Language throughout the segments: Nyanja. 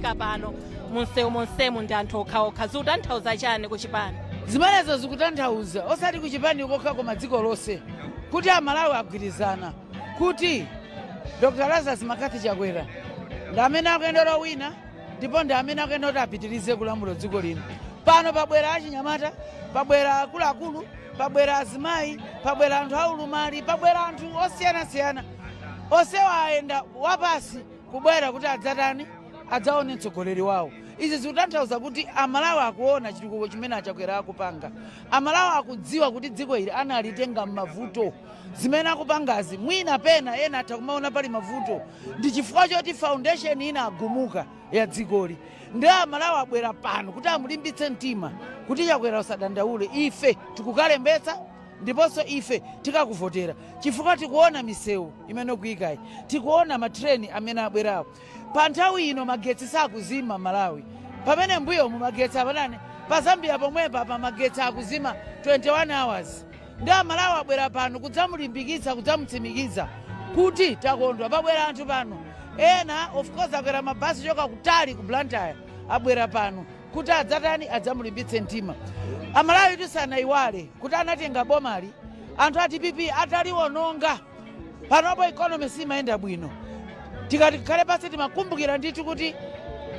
Kufika pano munsewu monsemu ndi anthu okhaokha, zikutanthauza chani ku chipani? Zimenezo zikutanthauza osati kuchipani kokha koma dziko lonse, kuti Amalawi agwirizana kuti Dr Lazarus McCarthy Chakwera ndi amene akuyendera wina ndipo ndi amene akuyenda kuti apitirize kulamula dziko lino. Pano pabwera achinyamata, pabwera akuluakulu, pabwera azimayi, pabwera anthu aulumali, pabwera anthu osiyanasiyana. Onsewa ayenda wapasi kubwera kuti adzatani? Adzaone mtsogoleri wawo. Izi zikutanthauza kuti Amalawi akuona chitukuko chimene aChakwera akupanga. Amalawi akudziwa kuti dziko ili analitenga m'mavuto. Zimene akupangazi, mwina pena ena atha kumaona pali mavuto, ndi chifukwa choti foundation ina agumuka ya dzikoli. Ndi Amalawi abwera pano kuti amulimbitse mtima kuti, "Chakwera, usadandaule, ife tikukalembetsa ndiponso ife tikakuvotera chifukwa tikuona misewu imene ukuyikayi, tikuona matreni amene abwerawo. Pa nthawi ino magetsi sakuzima Malawi, pamene mbuyomu magetsi apanani pa Zambia pomwepa pa magetsi akuzima 21 hours. Ndi Amalawi abwera pano kudzamulimbikitsa, kudzamutsimikiza kuti takondwa. Pabwera anthu pano ena, of course, akwera mabasi choka kutali ku Blantyre, abwera pano kuti adzatani? Adzamulimbitse mtima. Amalawi tisanayiwale kuti anatenga bomali anthu a DPP ataliwononga. Panopo economy simayenda bwino. Tikati tikhale pasi timakumbukira ndithu kuti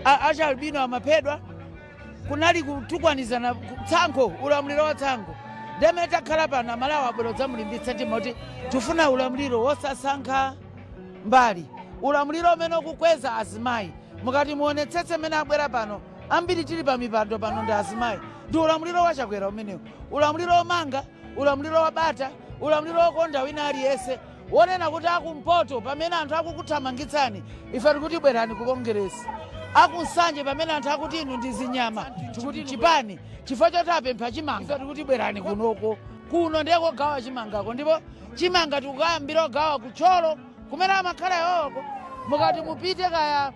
achalbino amaphedwa, kunali kutukwanizana, tsankho, ulamuliro wa tsankho. Ndemene takhala pano, Amalawi abwera kudzamulimbitsa mtima kuti tifuna ulamuliro wosasankha mbali, ulamuliro umene ukukweza azimayi. Mukati muonetsetse mmene abwera pano, ambiri tili pa mipando pano ndi azimayi. Ndi ulamuliro wa Chakwera umenewu, ulamuliro womanga, ulamuliro wa bata, ulamuliro wokonda wina aliyense, wonena kuti akumpoto pamene anthu akukuthamangitsani, ife tikuti bwerani ku Kongeresi. Akunsanje pamene anthu akuti inu ndi zinyama, tikuti chipani chifukwa choti apempha chimanga, ife tikuti bwerani kunoko. Kuno ndiye kogawa chimangako, ndipo chimanga tikukayambira kugawa kuThyolo kumene amakhala iwowoko. Mukati mupite kaya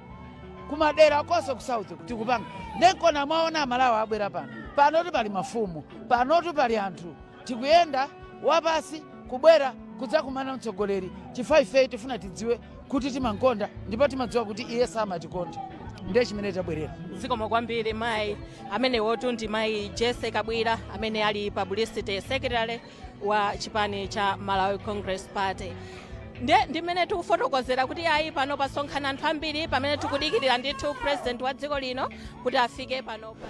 kumadera konse ku south, tikupanga. Ndenkona mwaona Amalawi abwera pano. Panotu pali mafumu, panotu pali anthu. Tikuyenda wapasi kubwera kudzakumana mtsogoleri chifukwa ife tifuna tidziwe kuti timankonda ndipo timadziwa kuti iye samatikonda. Ndiye chimene tabwerera. Zikomo kwambiri, mayi. Amenewotu ndi mayi Jesse Kabwira amene ali publicity secretary wa chipani cha Malawi Congress Party. Ndiye ndimene tikufotokozera kuti ayi, pano pasonkhana anthu ambiri pamene tikudikirira ndithu president wa dziko lino kuti afike panopa.